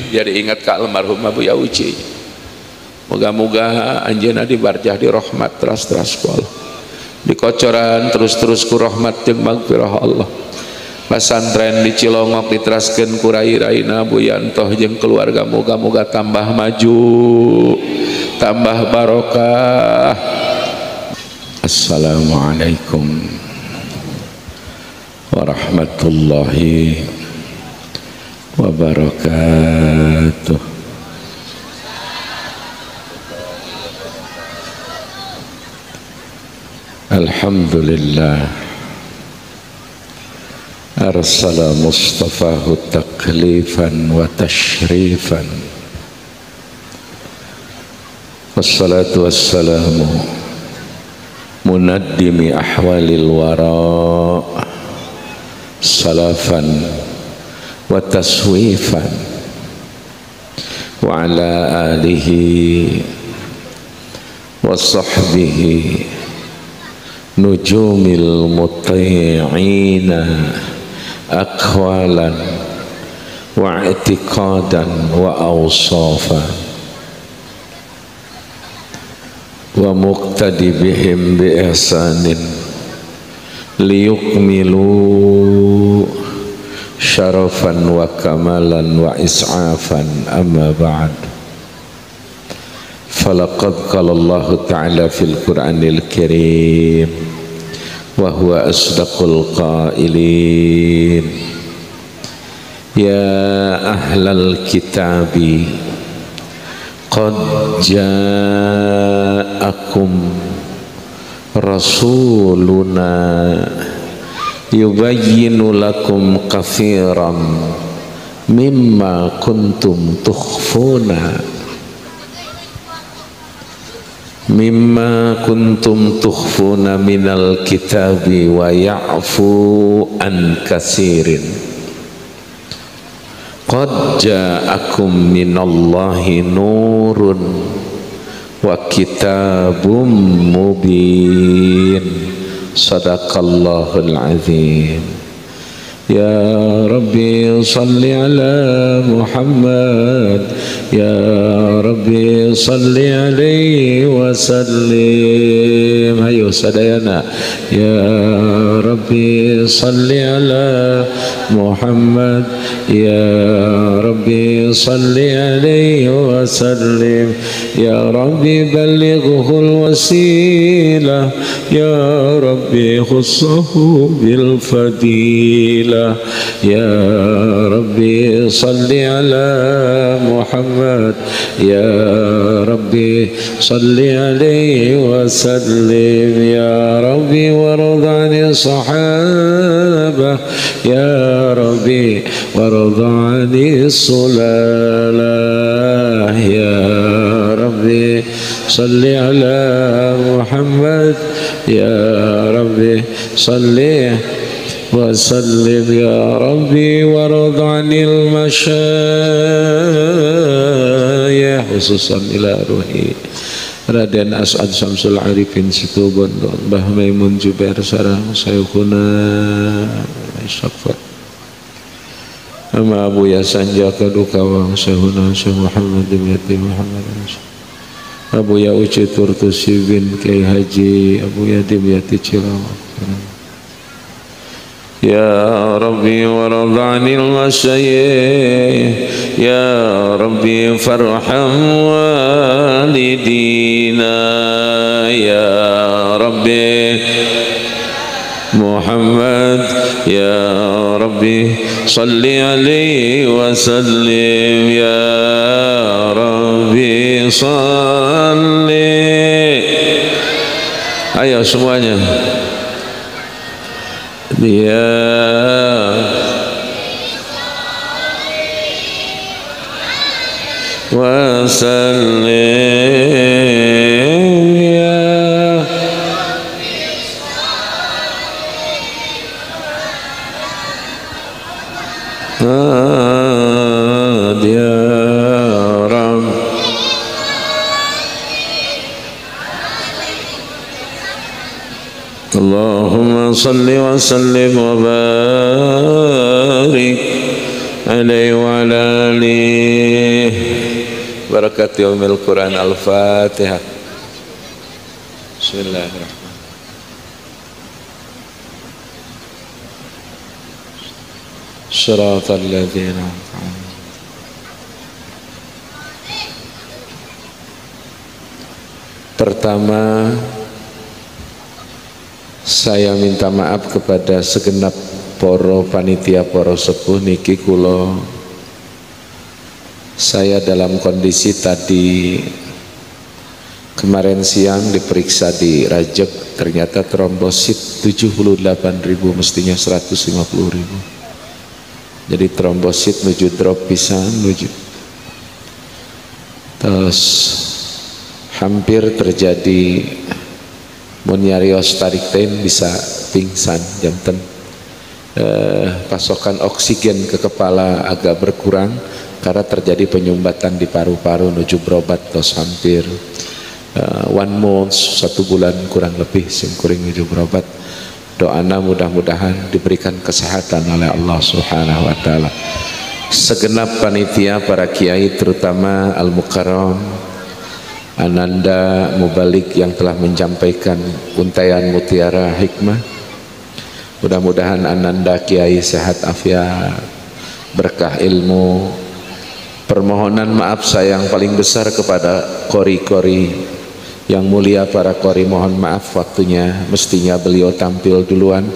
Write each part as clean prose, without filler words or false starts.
Jadi ingat ka almarhum Abu Yauci. Moga-moga anjeunna dibarjah di rahmat teras-teras ku Allah, dikocoran terus-terus ku rahmat jeung magfirah Allah. Pasantren di Cilongok diteraskeun ku rai-raina Bu Yantoh jeung keluarga, moga-moga tambah maju, tambah barokah. Assalamualaikum warahmatullahi wabarakatuh. Alhamdulillah arsala mustafahu taklifan wa tashrifan, wassalatu wassalamu munaddimi ahwalil wara salafan wa taswifan, wa ala alihi wa sahbihi nujumil muti'ina aqwalan wa i'tiqadan wa awsafa wa muqtadi bihim bi ihsanin liyukmilu syarafan wa kamalan wa is'afan. Amma ba'd, falaqad qala Allahu ta'ala fil Qur'anil Karim wa huwa asdaqul qailin, ya ahlal kitabi qad ja'akum rasuluna yubayyinu lakum katsiran mimma kuntum tukhfuna minal kitabi wa ya'fu an katsirin qad ja'akum minallahi nurun wa kitabum mubin. Sadaqallahul azim. Ya Rabbi salli ala Muhammad, ya Rabbi salli alaihi wa sallim. Ayo sadayana, ya Rabbi salli ala Muhammad, ya Rabbi salli alaihi wa sallim. Ya Rabbi ballighul wasilah, ya Rabbi khussahu bil fadilah. Ya Rabbi salli ala Muhammad, ya Rabbi salli alaihi wa sallim. Ya Rabbi warda 'ani sahabah, ya Rabbi warda 'ani sulalah. Ya Rabbi salli ala Muhammad, ya Rabbi salli wa sallim. Ya Rabbi warda 'anil masyayikh, khususan ila ruhi Raden As'ad Samsul Arifin Situbondo, Mbah Maimun Jubair sareng Saykhuna Isyafat, Ama Abu Yasan Jaka Dukawang Saykhuna Syekh Muhammad bin Yati Muhammad, Abu Ya Uci Turtusi bin Kiai Haji Abu Yadim Yati Cilawak. Ya Rabbi warda 'anil masyayikh, ya Rabbi farham walidina, ya Rabbi Muhammad, ya Rabbi salli alaihi wa sallim. Ya Rabbi salli. Ayo semuanya. Ya wa sallim ya ya Rabb. Allahumma salli wa sallim wa barik alaihi wa ala alihi. Barakat yaumil Quran. Al-Fatihah. Bismillahirrahmanirrahim. Shiratal ladzina. Pertama, saya minta maaf kepada segenap poro panitia poro sepuh niki kulo. Saya dalam kondisi tadi kemarin siang diperiksa di Rajek, ternyata trombosit 78.000, mestinya 150.000. Jadi trombosit menuju drop pisan menuju. Terus hampir terjadi mun nyarios tarik ten bisa pingsan janten. Pasokan oksigen ke kepala agak berkurang karena terjadi penyumbatan di paru-paru menuju berobat terus hampir 1 month, 1 bulan kurang lebih simkuring menuju berobat. Doana mudah-mudahan diberikan kesehatan oleh Allah Subhanahu wa taala. Segenap panitia para kiai terutama Al-Mukarram Ananda Mubalik yang telah menyampaikan untaian mutiara hikmah. Mudah-mudahan Ananda kiai sehat afiat, berkah ilmu. Permohonan maaf saya yang paling besar kepada kori-kori yang mulia, para kori, mohon maaf waktunya mestinya beliau tampil duluan,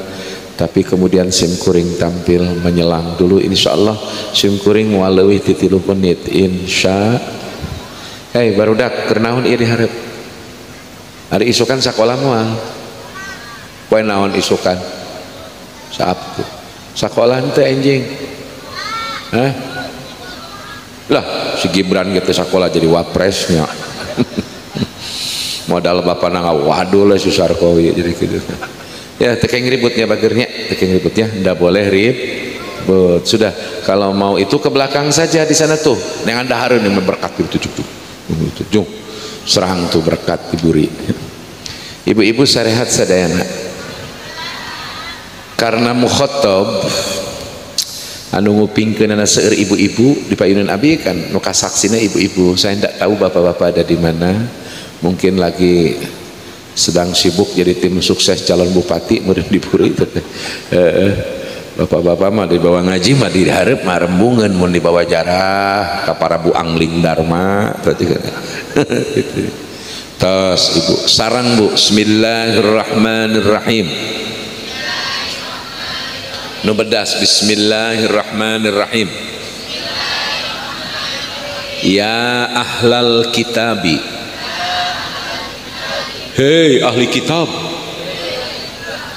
tapi kemudian simkuring tampil menyelang dulu. Insyaallah simkuring moal leuwih ti 3 menit insya. Hei barudak keur naon ieu dihareup? Ari isukan sakola moal. Poe naon isukan? Sabtu. Sakola henteu anjing. Hah? Lah si Gibran gitu sakola jadi wapresnya. Modal bapak nangga waduh lah si Sarkowi jadi gitu. Ya tekeng ributnya bagirnya, tekeng ributnya ndak boleh ribut. Sudah, kalau mau itu ke belakang saja di sana tuh. Yang anda harun yang berkat itu tuh. Jung, serang tuh berkat diburi. Ibu-ibu sarehat sadayana. Karena mukhotob anu ngupingkeunana seueur ibu-ibu di payunan abi kan nu kasaksina ibu-ibu. Saya ndak tahu bapak-bapak ada di mana. Mungkin lagi sedang sibuk jadi tim sukses calon bupati murid diburi. Bapak-bapak mah dibawa ngaji mah dihareup mah rembungeun mun dibawa jarah ka para Bu Angling Dharma berarti kan. Gitu. Tos ibu sarang Bu, bismillahirrahmanirrahim. Nu bedas bismillahirrahmanirrahim. Ya ahlal kitabi. Hei ahli kitab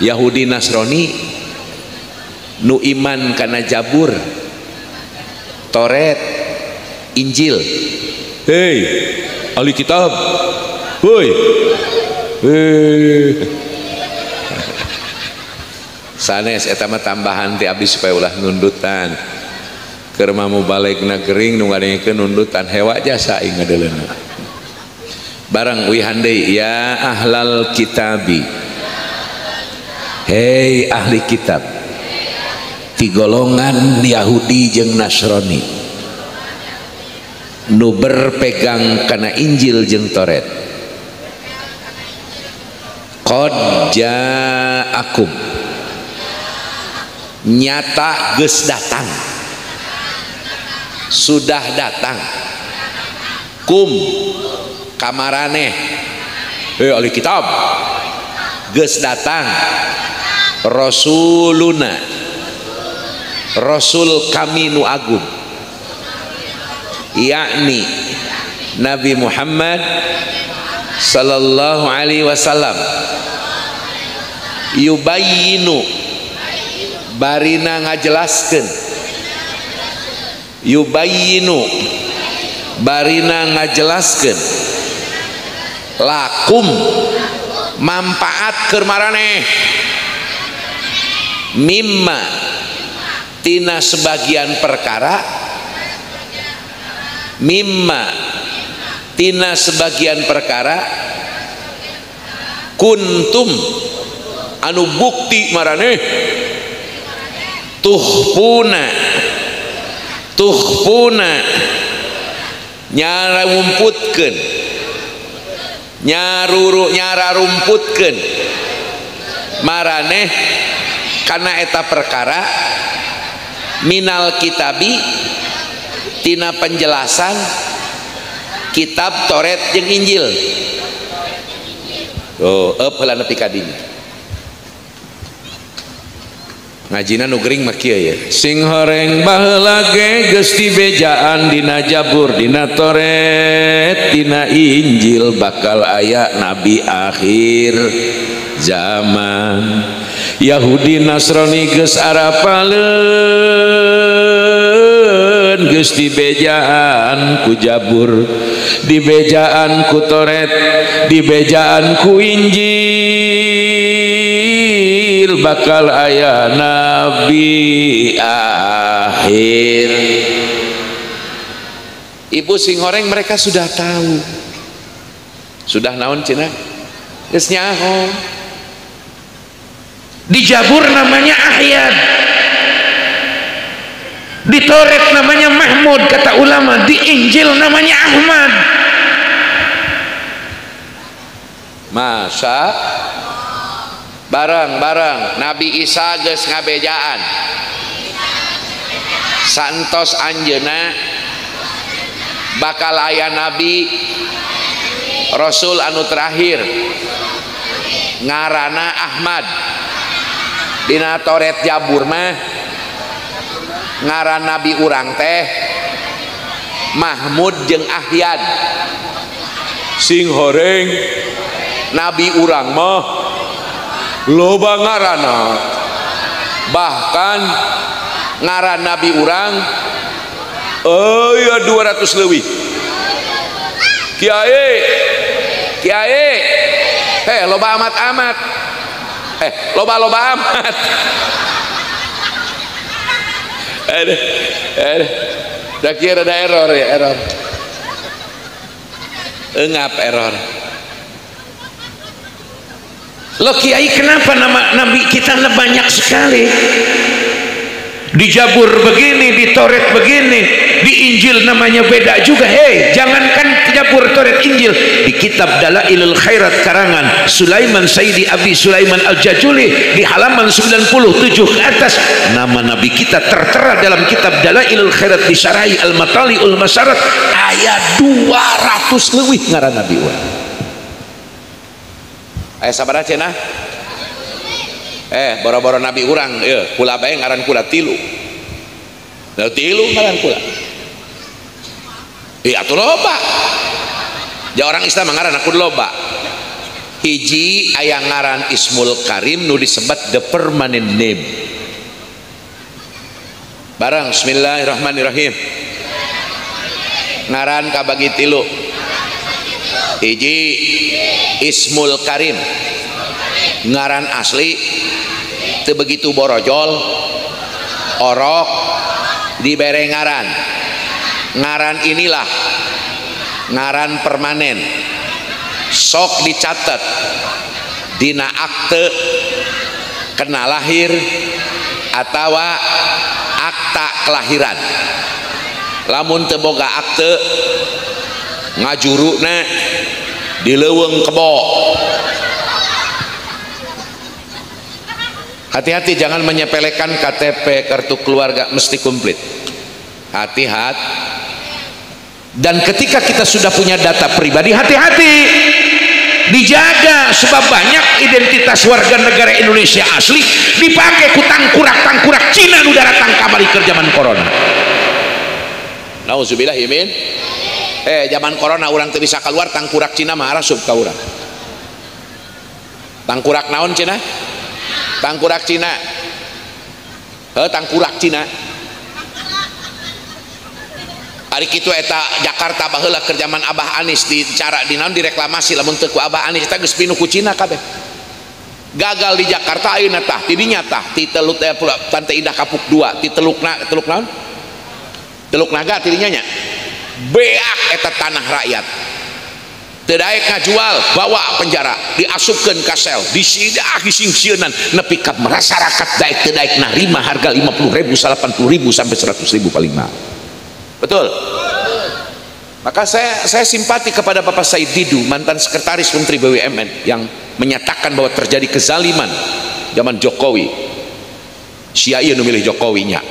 Yahudi Nasrani nu iman kana Jabur, Toret, Injil. Hei ahli kitab, hoi, hei. Sanes eta mah tambahan ti abdi supaya ulah nundutan. Keur mah mubaligna gering nu ngadengkeun nundutan hewa jasa aing ngadeuleuna. Barang uihan deui ya ahlal kitabi. Hei ahli kitab. Ti golongan Yahudi jeung Nasrani nu berpegang kana Injil jeung Taurat. Qad ja'akum, nyata geus datang, sudah datang, kum kamaraneh, hei ahli kitab geus datang, rasuluna, rasul kami nu agung, yakni Nabi Muhammad sallallahu alaihi wasallam, yubayyinu, barina ngajelaskeun, yubayyinu, barina ngajelaskeun, lakum, manfaat keur maraneh, mimma, tina sebagian perkara, mimma, tina sebagian perkara, kuntum, anu bukti maraneh, tuhpuna, tuhpuna, Nyararumputkeun nyararumputkeun maraneh kana eta perkara minal kitabi tina penjelasan kitab Toret jeung Injil. Oh, eup heula nepi ka dinya. Ngajina nu gering mah kieu ya. Sing horeng baheula ge geus dibejaan dina Jabur, dina Toret, dina Injil bakal aya nabi akhir zaman. Yahudi Nasrani geus arapaleun geus dibejaan ku Jabur, dibejaan ku Toret, dibejaan ku Injil bakal aya nabi akhir. Ibu sing horeng mereka sudah tahu. Sudah naon cenah? Geus nyaho. Di Jabur namanya Ahyad, di Toret namanya Mahmud kata ulama, di Injil namanya Ahmad. Masa bareng-bareng Nabi Isa geus ngabejaan santos anjeuna bakal aya nabi rasul anu terakhir ngarana Ahmad. Dina Toret Jabur mah ngaran nabi urang teh Mahmud jeung Ahyad. Sing horeng nabi urang mah loba ngaranna, bahkan ngaran nabi urang aya 200 leuwih. Kiai kiai loba amat-amat, loba-loba amat. Dah kira ada error ya, error. Engap error. Loh kiai, kenapa nama nabi kita banyak sekali? Di Jabur begini, di Toret begini, di Injil namanya beda juga. Hei, jangankan Jabur, Toret, Injil, di kitab Dalailul Khairat karangan Sulaiman Sayyidi Abi Sulaiman Al-Jajuli di halaman 97 ke atas, nama nabi kita tertera dalam kitab Dalailul Khairat disyarahi Al-Mataliul Masarat ayat 200 leuwih ngaran nabi urang. Aya sabaraha cenah? Boro-boro nabi urang ieu kula bae ngaran kula tilu. Da tilu ngaran kula. Atuh loba. Ja orang Islam ngaran aku loba. Hiji aya ngaran Ismul Karim nu disebut the permanent name. Barang bismillahirrahmanirrahim. Ngaran kabagi tilu. Hiji Ismul Karim, ngaran asli teu begitu borojol orok dibere ngaran. Ngaran inilah ngaran permanen, sok dicatat dina akte kena lahir atawa akta kelahiran. Lamun teu boga akte ngajuruna di leuweung kebo. Hati-hati, jangan menyepelekan KTP, kartu keluarga, mesti komplit. Hati-hati. Dan ketika kita sudah punya data pribadi, hati-hati, dijaga, sebab banyak identitas warga negara Indonesia asli dipakai ku tangkurak-tangkurak Cina nu daratang kamari keur zaman corona. Nauzubillah imin. Zaman corona urang teu bisa keluar, tangkurak Cina mah arasup ka urang. Tangkurak naon Cina? Tangkurak Cina. Tangkurak Cina. Ari kitu eta Jakarta baheula keur zaman Abah Anis di cara di naon direklamasi, lamun teu ku Abah Anis eta geus pinuh ku Cina kabeh. Gagal di Jakarta ayeuna tah ti dinya tah ti Teluk Pantai Indah Kapuk 2 ti Teluk Teluk naon? Teluk Naga ti dinya nya. Beak eta tanah rakyat. Teu daek ngajual, bawa penjara, diasupkeun ka sel, disidah disingsieunan nepi ka masyarakat daek teu daek narima harga 50.000, 80.000 sampai 100.000 paling mahal. Betul? Maka saya simpati kepada Bapak Said Didu, mantan sekretaris Menteri BUMN yang menyatakan bahwa terjadi kezaliman zaman Jokowi. Sia ieu nu milih Jokowi nya.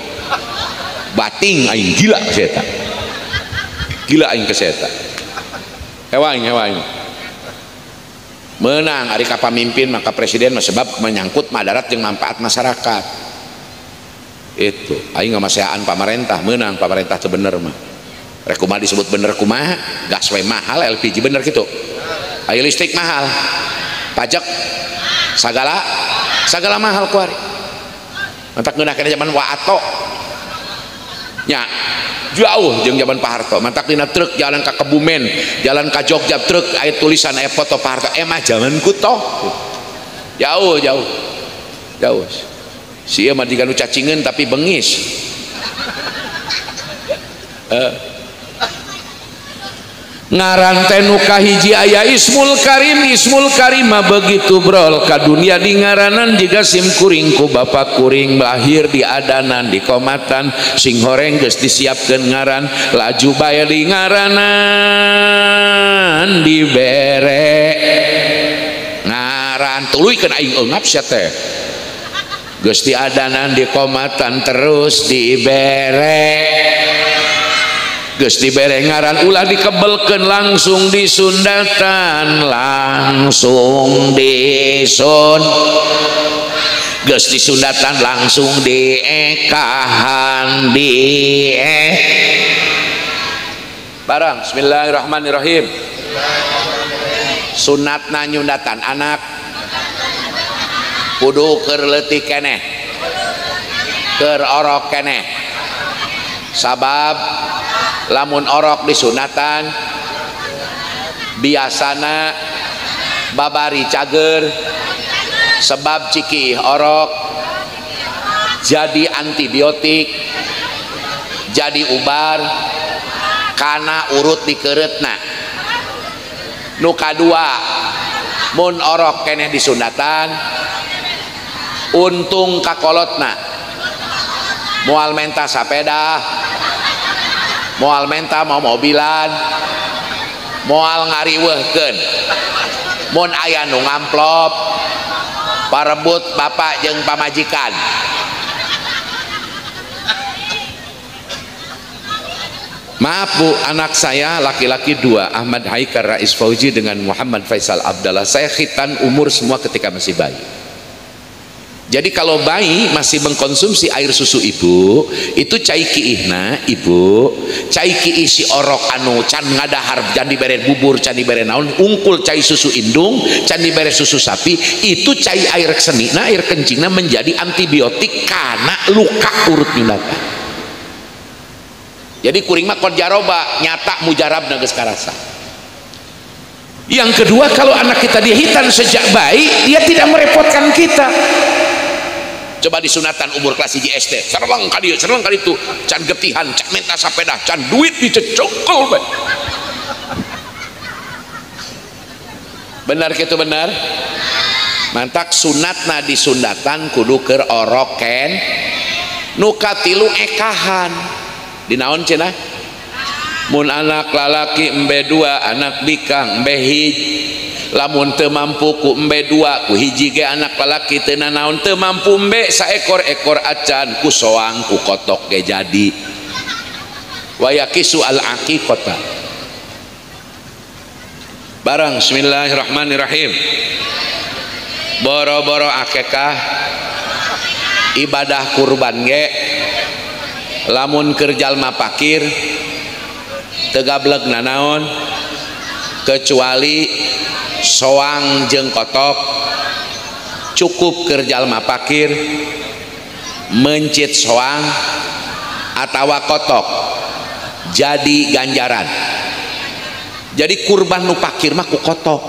Bating aing gila ka eta. Gila aing ka eta. Hewa aing, hewa aing. Menang ari ka pamimpin maka presiden mah sebab menyangkut madarat jeung manfaat masyarakat. Itu aing ngamaseaan pamarentah, menang pamarentah teu bener mah. Rek kumaha disebut bener kumaha, gas we mahal, LPG bener gitu. Ayo listrik mahal, pajak sagala sagala mahal kuari. Mantak ngeunah kana zaman Waato. Nya jauh jeung zaman Pak Harto. Mantak dina truk jalan ka Kebumen, jalan ka Jogja truk aya tulisan aya foto Pak Harto. Mah zamanku toh. Jauh jauh. Jauh. Si ieu mah jiga nu cacingeun tapi bengis. Ngaran teh nu kahiji aya Ismul Karim, Ismul Karim mah begitu brol ka dunia di ngaranan jiga sim kuring ku bapak kuring lahir di adanan di komatan sing horeng geus disiapkeun ngaran laju bae di ngaranan dibere ngaran tuluykeun aing eungap sia teh geus diadanan di komatan terus dibere geus dibere ngaran ulah dikebelkeun langsung disundatan langsung disun geus disundatan langsung diekahan di barang. Bismillahirrahmanirrahim. Sunatna nyundatan anak kudu keur leutik keneh keur orok keneh sabab lamun orok disunatan biasana babari cager sebab cikih orok jadi antibiotik jadi ubar kana urut dikeretna. Nu kadua mun orok keneh disunatan untung kakolotna moal menta sapeda moal menta mau mobilan moal ngariweuhkeun mun aya nu ngamplop parebut bapak jeung pamajikan. Maaf Bu, anak saya laki-laki dua, Ahmad Haikar Rais Fauzi dengan Muhammad Faisal Abdallah. Saya khitan umur semua ketika masih bayi. Jadi kalau bayi masih mengkonsumsi air susu ibu, itu cai kiihna ibu, cai kiih si orok anu can ngadahar, can dibere bubur, can dibere naon, ungkul cai susu indung, can dibere susu sapi, itu cai air senina, air kencingna menjadi antibiotik karena luka urut nyundatan. Jadi kuring mah kon jaroba, nyata mujarabna geus karasa. Yang kedua, kalau anak kita dihitan sejak bayi, dia tidak merepotkan kita. Coba disunatan umur kelas 1 SD, serleng ka dieu, serleng ka ditu, can getihan, can menta sapeda, can duit dicecokol bae. Benar gitu benar? Mantak sunatna disundatan kudu keur oroken nu katilu ekahan. Dinaon cenah? Mun anak lalaki embe dua, anak bikang embe hiji. Lamun teu mampu ku embe dua, ku hiji ge anak lalaki teu nanaon, teu mampu embe saekor-ekor acan ku soang ku kotok ge jadi. Wayakisu al aqiqata. Barang bismillahirrahmanirrahim. Boro-boro akekah ibadah kurban ge lamun keur jalma pakir teu gableg nanaon kecuali soang jeung kotok, cukup keur jalma pakir mencit soang atawa kotok jadi ganjaran. Jadi kurban nu pakir mah ku kotok.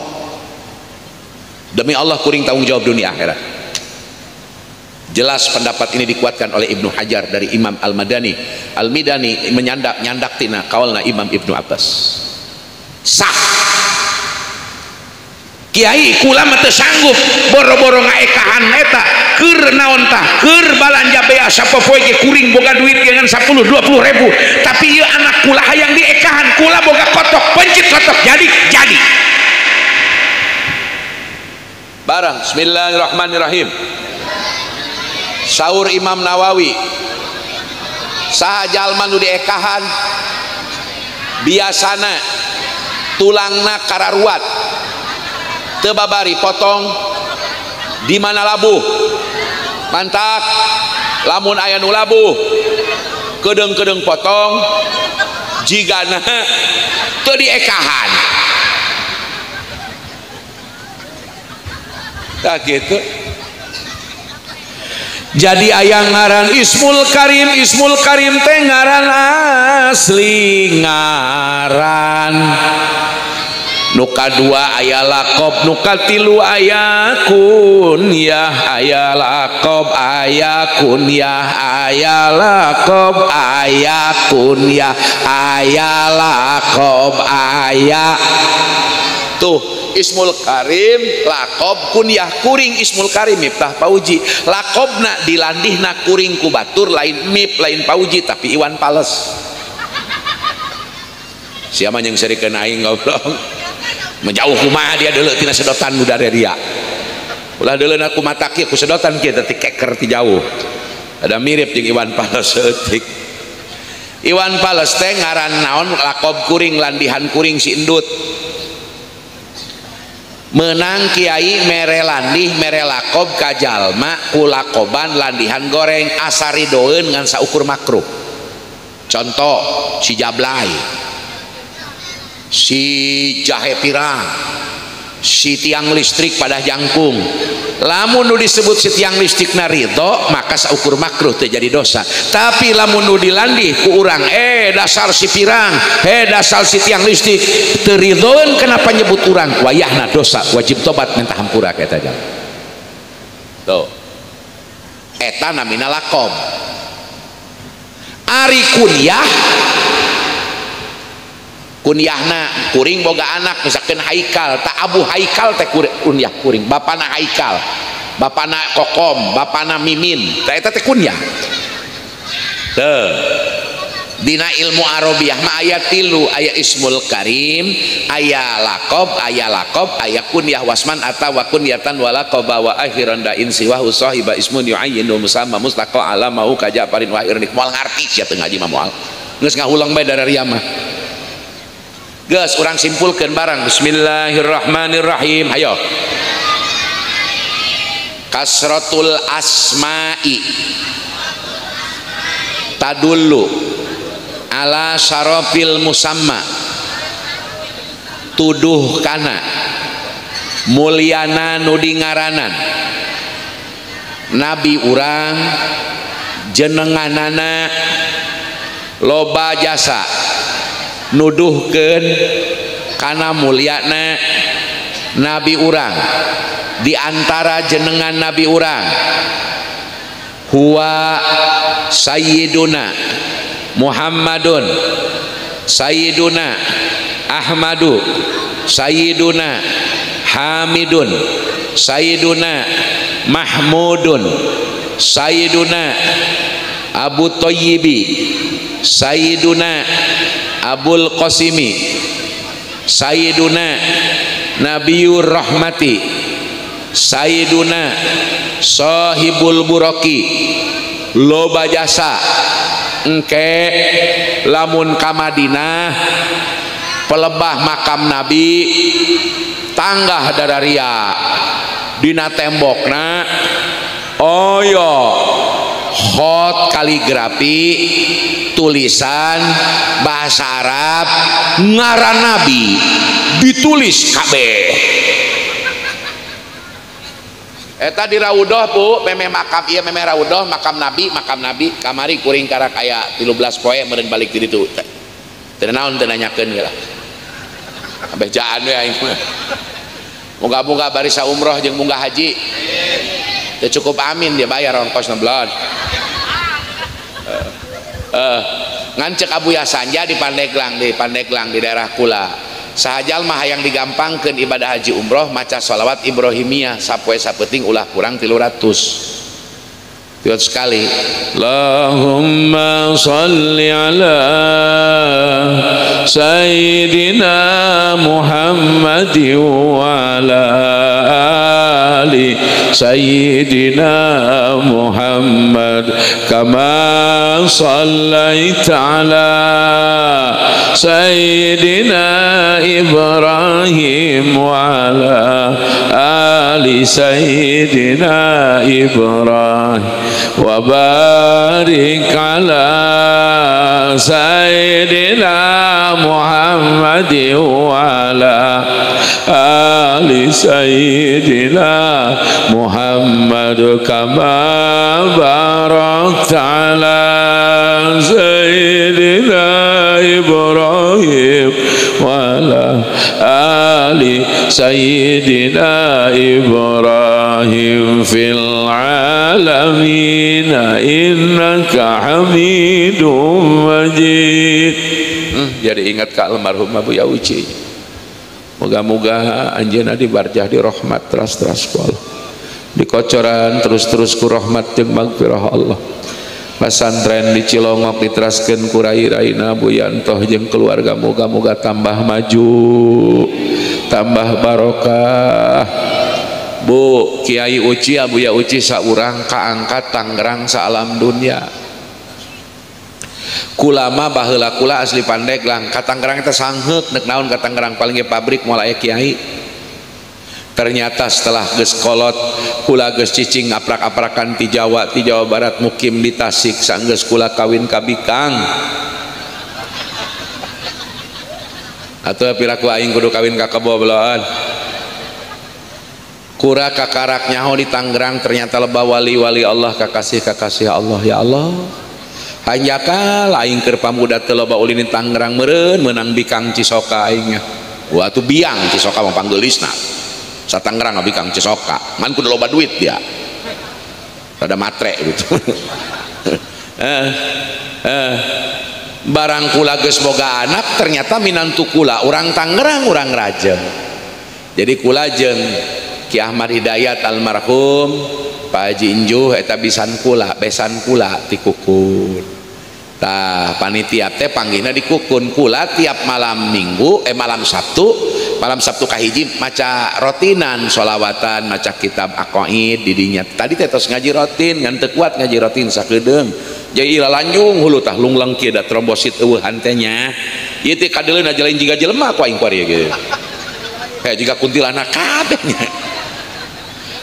Demi Allah kuring tanggung jawab dunia akhirat. Jelas pendapat ini dikuatkan oleh Ibnu Hajar dari Imam Al-Madani. Al-Midani menyandak nyandak tina kaulna Imam Ibnu Abbas. Sah. Kiai kula mah teu sanggup boro-boro ngaekahan eta keur naon tah keur balanja bea sapopoe ge kuring boga duit ngan 10 20 ribu tapi ieu anak kula hayang diekahan kula boga kotok pencit kotok jadi jadi barang. Bismillahirrahmanirrahim. Saur Imam Nawawi saha jalma nu diekahan biasana tulangna kararuat teu babari potong di mana labuh mantak lamun aya nu labuh kedeung-kedeung potong jigana teu diekahan tah kitu. Jadi aya ngaran Ismul Karim, Ismul Karim teh ngaran asli ngaran nu kadua aya lakob, nu katilu aya kunyah, aya lakob aya kunyah, aya lakob aya kunyah, aya lakob aya tuh Ismul Karim lakob kunyah kuring Ismul Karim Miftah Pauji lakobna dilandihna kuring ku batur lain mip lain Pauji tapi Iwan Fals. Siapa yang serikeun aing goblok menjauh kumaha dia deuleu tina sedotan nu dari dia ulah deuleu ku mata kieu ku sedotan kieu teh keker ti jauh ada mirip jeung Iwan Fals saeutik. Iwan Fals teh ngaran naon lakob kuring landihan kuring si endut menang kiai mere landih mere lakob ka jalma ku lakoban landihan goreng asa ridoeun ngan saukur makruh. Contoh si Jablay, si jahe pirang, si tiang listrik pada jangkung. Lamun nu disebut si tiang listrik na ridho maka saukur makruh teu jadi dosa. Tapi lamun nu dilandih ku urang dasar si pirang, dasar si tiang listrik teu ridhoeun kenapa nyebut urang wayahna dosa wajib tobat minta hampura ka eta jalma. Tuh. Eta namina lakob. Ari kunyah kunyahna kuring boga anak misalkan Haikal tak Abu Haikal teh kunyah kuring bapana Haikal bapana Kokom bapana Mimin tah eta teh kunyah teu dina ilmu Arabiah mah aya tilu aya Ismul Karim aya lakob aya kunyah wasman atawa kunyatan walaqaba wa akhiran da insiwahu sahiba ismun yu'ayyinu musamma mustaqa alamau kajaparin wa irnik moal ngarti sia teu ngaji mah moal geus ngahulang bae dari mah. Geus urang simpulkeun barang. Bismillahirrahmanirrahim. Hayo. Kasratul asma'i tadullu ala syarafil musamma tuduh kana mulyana nu dingaranan nabi urang jenenganana loba jasa nuduhkeun kana mulyana nabi urang di antara jenengan nabi urang huwa sayyiduna Muhammadun sayyiduna Ahmadu sayyiduna Hamidun sayyiduna Mahmudun sayyiduna Abu Thayyibi sayyiduna Abul Qasimi sayyiduna Nabiyur Rahmati sayyiduna Sahibul Buraki loba jasa engke lamun ka Madinah pelebah makam Nabi tanggah dararia dina tembokna oyo hot kaligrafi tulisan bahasa Arab ngaran Nabi ditulis kabeh eta di Raudhah Bu memeh makam ieu memeh Raudhah makam Nabi kamari kuring karak aya 13 poe meureun balik di ditu teu naon teu nanyakeun lah kabeh jaan we aing mah moga-moga barisa umroh jeung munggah haji teu cukup amin dia bayar ongkosna belon. Ngancek Abu Yasanja di Pandeglang di daerah kula Saha jalma hayang digampangkeun ibadah haji umroh maca sholawat Ibrahimiyah sapoe sapeuting ulah kurang 300. 300 kali. Allahumma shalli ala sayyidina Muhammad wa ala ali sayyidina Muhammad kama shallaita ala sayyidina Ibrahim wa ala ali sayyidina Ibrahim wa barik ala sayyidina Muhammad wa ala ali sayyidina Muhammad kama barakta ala sayyidina Ibrahim wa ala ali sayyidina Ibrahim fil alamin innaka Hamidum Majid. Jadi ingat ka almarhum Abu Yauci. Moga-moga anjeunna dibarjah di rahmat teras-teras ku Allah, dikocoran terus-terus ku rahmat jeung magfirah Allah. Pasantren di Cilongok diteraskeun ku rai-raina Bu Yantoh jeung keluarga, moga-moga tambah maju, tambah barokah. Bu Kiai Uci Abu Ya Uci saurang kaangkat Tangerang saalam dunia. Kulama baheula kula asli Pandeglang ka Tangerang teh sangheuk nek naon ka Tangerang paling ge pabrik moal aya kiai. Ternyata setelah geus kolot kula geus cicing aprak-aprakan ti Jawa, ti Jawa Barat mukim di Tasik sanggeus kula kawin ka Bikang. Atuh piraku aing kudu kawin ka kebo beloan. Kura kakarak nyaho di Tangerang ternyata lebah wali-wali Allah kakasih-kakasih Allah. Ya Allah, hanjakal aing keur pamuda teu loba ulin di Tangerang meureun meunang Bikang Cisoka aingnya. Wah atuh biang Cisoka mah panggeulisna. Sa Tangerang bikang Cisoka ngan kudu loba duit dia. Rada matre gitu. Barang kula geus boga anak ternyata minantu kula urang Tangerang urang Rajeng. Jadi kula jeung Ki Ahmad Hidayat almarhum Pak Haji Injuh eta bisan kula besan kula ti Kukun. Tah panitia teh panggihna di Kukun kula tiap malam Minggu malam Sabtu, malam Sabtu kahiji maca rotinan sholawatan maca kitab aqaid didinya. Tadi teh tos ngaji rotin ngan teu kuat ngaji rotin sakedeung. Jadi lalanjung hulu tah lungleng kieu da trombosit eueuh hante nya. Ieu teh kadeuleuna lain jiga jelema ku aing kuari ge. Kayak jiga kuntilanak kabeh nya.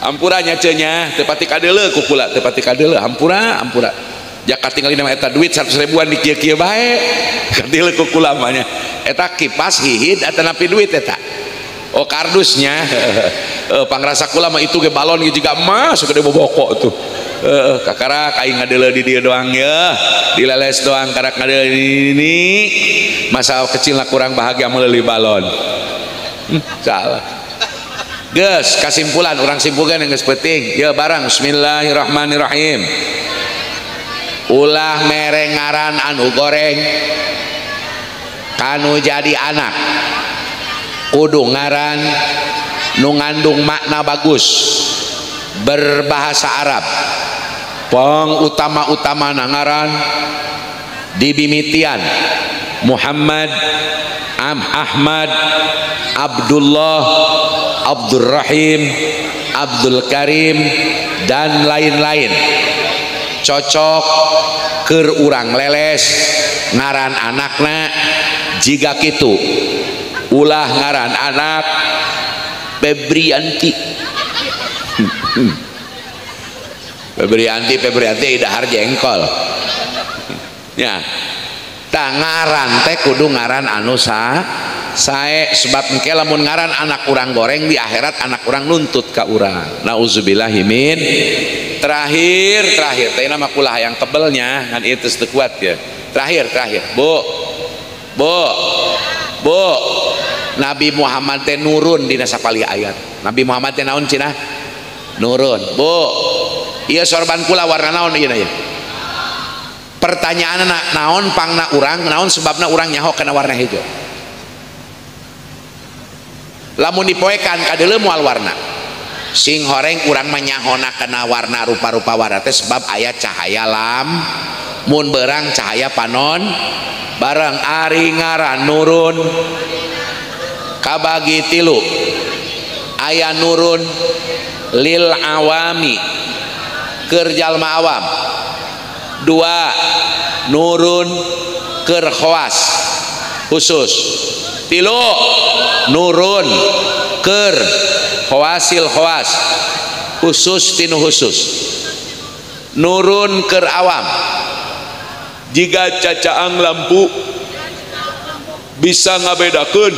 Ampura nya ceu nya teu pati kadeuleu ku kula teu pati kadeuleu ampura ampura. Jaka tinggalin nama eta duit 100 ribuan di kieu-kieu bae. Kadeuleu ku kula mah nya. Eta kipas hihid atanapi duit eta. Oh kardusnya. Pangrasa kula mah itu ge balon ge jiga emas gede boboko tuh. Kakarak aing ngadeuleu di dieu doang ya. Dileles doang karak ngadeuleu di ini. Masa kecil lah kurang bahagia meuli balon. Salah. Geus kasimpulan urang simpulkeun geus penting. Ya barang bismillahirrahmanirrahim. Ulah mere ngaran anu goreng kanu jadi anak. Kudu ngaran nu ngandung makna bagus berbahasa Arab. Pong utama-utama ngaran dibimitian Muhammad, Ahmad, Abdullah, Abdurrahim, Abdul Karim dan lain-lain. Cocok keur urang leles ngaran anakna jiga kitu. Ulah ngaran anak Febrianti. Febrianti Febrianti dahar jengkol. Ya. Tah ngaran teh kudu ngaran anu sae sebab engke lamun ngaran anak urang goreng di akhirat anak urang nuntut ka urang. Nauzubillahi min. Terakhir teh nama kula hayang kebelnya ngan ieu teu kuat ya. Terakhir Bu. Bu. Bu. Nabi Muhammad teh nurun dina sapalih ayat. Nabi Muhammad teh naon cenah? Nurun. Bu. Ieu sorban kula warna naon ieu na ya? Pertanyaan naon pangna urang, naon sebabna urang nyaho kana warna hijau. Lamun dipoekan kadeuleu moal warna. Sing horeng urang mah nyahona kana warna rupa-rupa warna teh sebab aya cahaya lam mun berang cahaya panon bareng ari ngaran nurun kabagi tilu aya nurun lil awami keur jalma awam, dua nurun keur khawas khusus, tilu nurun keur khawasil khawas khusus tinu khusus. Nurun keur awam jika cacaang lampu bisa ngabedakeun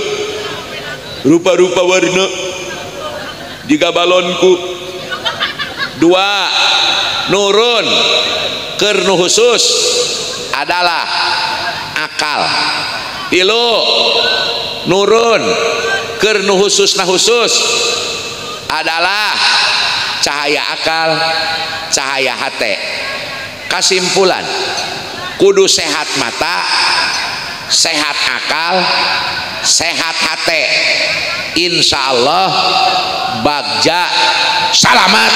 rupa-rupa warna jika balonku. Dua nurun keur nu khusus adalah akal. Tilu nurun keur nu khusus na khusus adalah cahaya akal, cahaya hate. Kesimpulan kudu sehat mata, sehat akal, sehat hate. Insya Allah bagja salamat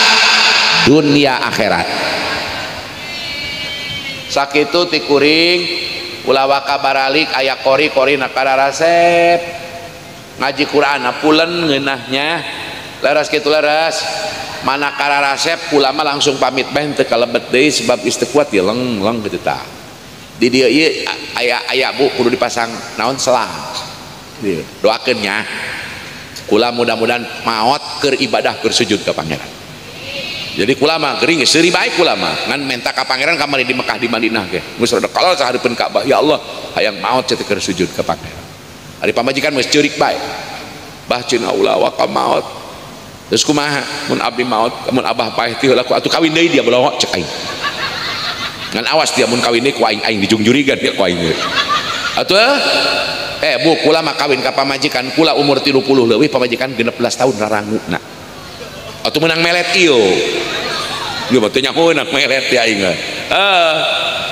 dunia akhirat. Sakitu ti kuring ulah waka baralik aya kori kori nakara rasep ngaji Quran pulen ngeunahnya leres kitu leres mana kararasep ulama langsung pamit bae teu kalebet deui sebab geus teu kuat ya leng leng kitu tah. Di dieu ieu aya aya bu kudu dipasang naon selang. Doakeun nya kula mudah-mudahan maot keur ibadah keur sujud ka pangeran. Jadi kula mah gering geus seuri bae kula mah ngan menta ka pangeran kamari di Mekah di Madinah ge geus rada kalal sahareupeun Ka'bah ya Allah hayang maot teh keur sujud ka pangeran. Ari pamajikan geus ceurik bae bah cenah ulah waka maot. Terus kumaha mun abdi maot mun abah paeh ti heula ku atuh kawin deui dia belongok cek aing. Ngan awas dia mun kawin deui ku aing aing dijungjurigan dia ku aing. Atuh bu kula mah kawin ka pamajikan kula umur 30 leuwih pamajikan 16 tahun raranguna. Atuh meunang melet ieu. Ieu mah teu nyaho meunang melet ya aing.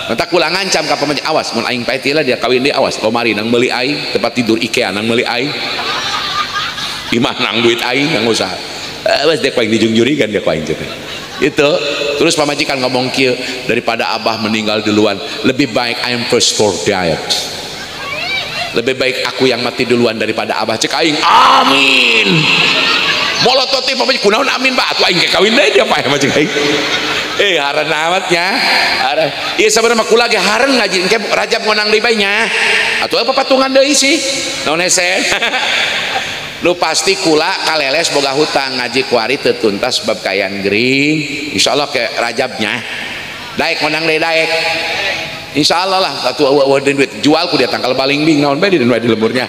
Mata kula ngancam ka pamajikan awas mun aing paeh ti heula dia kawin deui awas lomari nang meuli aing tempat tidur IKEA nang meuli aing. Imah nang duit aing nang usaha. Wes dia paling dijungjurigan dia paling gitu. Itu terus pamajikan ngomong kieu daripada abah meninggal duluan lebih baik I am first for diet. Lebih baik aku yang mati duluan daripada abah cek aing. Amin. Molototi pamajikan kunaon amin pak atuh aing kawin deui dia paeh mah cek aing. Hareun amat nya. Hareun. Ieu sabenerna mah kula ge hareun ngaji engke rajab ngonang deui bae nya. Atuh apa patungan deui sih. Naon hese. Lu pasti kula kaleles boga hutang ngaji kuari teu tuntas sebab kayan gering. Insyaallah ke rajabnya daek menang deui daek insyaallah lah atuh eueuh duit jual ku dia tangkal balingbing naon bae di lemburnya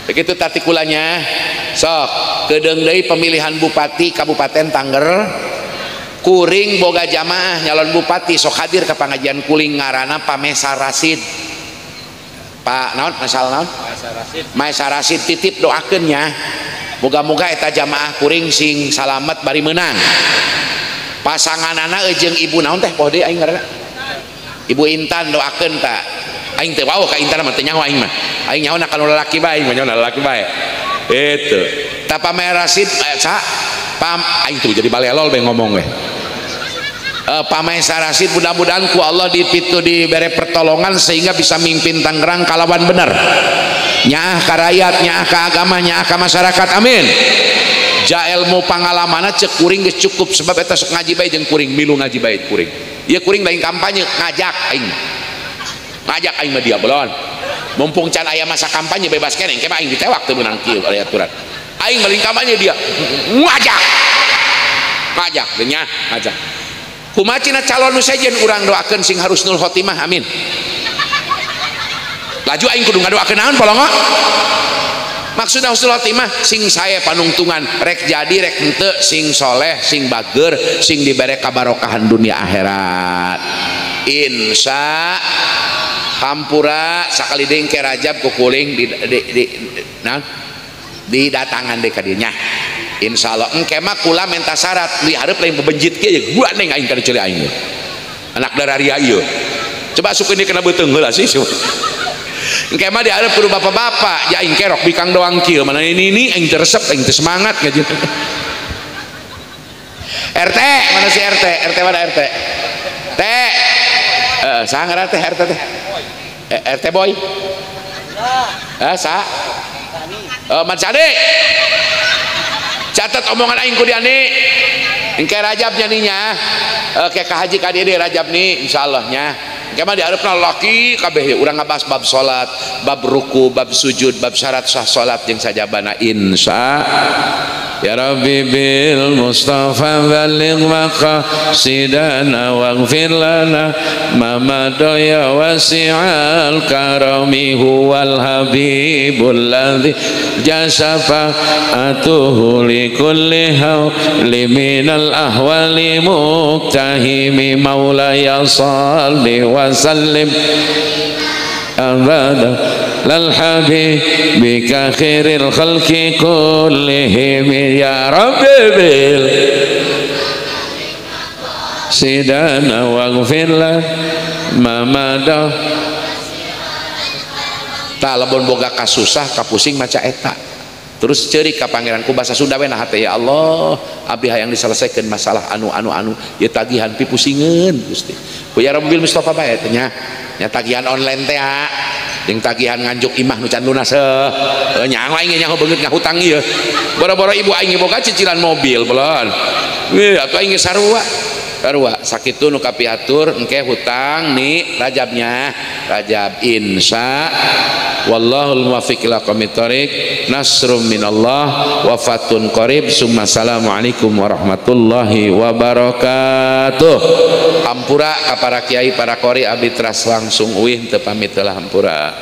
begitu tati kulanya sok kedeung deui pemilihan bupati Kabupaten Tangger kuring boga jamaah nyalon bupati sok hadir ka pangajian kuling ngaranna Pamesa Rasid. Pak naon masalah naon Maesa Rasid titip doakeun nya moga-moga eta jamaah kuring sing salamet bari meunang pasanganana jeung ibu naon teh poho deui aing ngaranna Ibu Intan doakeun ta aing teu wauh ka Intan mah teu nyaho aing mah aing nyaho na ka nu lalaki bae aing mah nyaho na lalaki bae itu ta Pamesa Rasid sa pam aing tuh jadi balelol bae ngomong we. Pamesa Rasid mudah-mudahan ku Allah dipitu diberi pertolongan sehingga bisa mimpin Tangerang kalawan bener nyaah ka rakyat nyaah ka agama nyaah ka masyarakat amin. Ja ilmu pangalamanna cek kuring geus cukup sebab eta sok ngaji bae jeung kuring milu ngaji bae kuring ieu kuring lain kampanye ngajak aing mah dia belon mumpung can aya masa kampanye bebas keneh engke mah aing ditewak teu meunang kieu aya aturan aing mah lain kampanye dia ngajak ngajak nya ngajak kumaha cenah calon nu sejen urang doakeun sing harusnul khotimah amin. Laju aing kudu ngadoakeun naon polongo maksudna husnul khotimah sing sae panungtungan rek jadi rek henteu sing soleh sing bager sing dibere kabarokahan dunia akhirat insya hampura sakali deui engke rajab ku kuring di naon didatangan deui ka dieu nya insyaallah engke mah kula menta syarat di hareup lain bebenjit kieu gua neng aing kana ceuli aing anak dararia ieu coba asup ini kena beuteung heula sih. Engke mah dihareup kudu bapak-bapak, ya aing kerok bikang doang kieu, mana ini aing teu resep, aing teu semangat ngaji. RT, mana si RT? RT mana RT? T. Saha ngaran teh RT teh? RT boy. Sa? Mansani. Catat omongan aing ku diani. Engke Rajab nya nya. Oke ka haji ka dieu Rajab nih insyaallah nya. Engke mah dihareup laki kabeh urang ngabahas bab salat, bab ruku, bab sujud, bab syarat sah salat jeung sajabana insya. Ya Rabbi bil Mustafa baligh maqasidana waghfir lana ma madha ya wasi'al karami huwal habibul ladzi jasafa atuhu likulli hawli minal ahwali muktahimi maulaya salli wa sallim abada lal habibika khairil khalqi kullihim ya rabbi bil sidana waghfir lana ma madha. Tak lebon boga kasusah kapusing maca eta terus ceurik ka pangeranku bahasa Sunda we nah teh ya Allah abdi hayang diselesaikan masalah anu anu anu ieu tagihan pipusingeun Gusti ku ya Rabbil Mustafa bae teh nya nya tagihan online teh jeung tagihan nganjuk imah nu can lunas heuh nyaho aing nyaho beungeut ngahutang ieu boro-boro ibu aing boga cicilan mobil belon wih atuh aing sarua sarua sakitu nu kapihatur engke hutang ni Rajabnya Rajab insya wallahul muwaffiq ila aqwamit thoriq nasrum minallah wa fatun qarib summa assalamualaikum warahmatullahi wabarakatuh. Hampura ka para kiai para qori abdi teras langsung uih teu pamit heula hampura.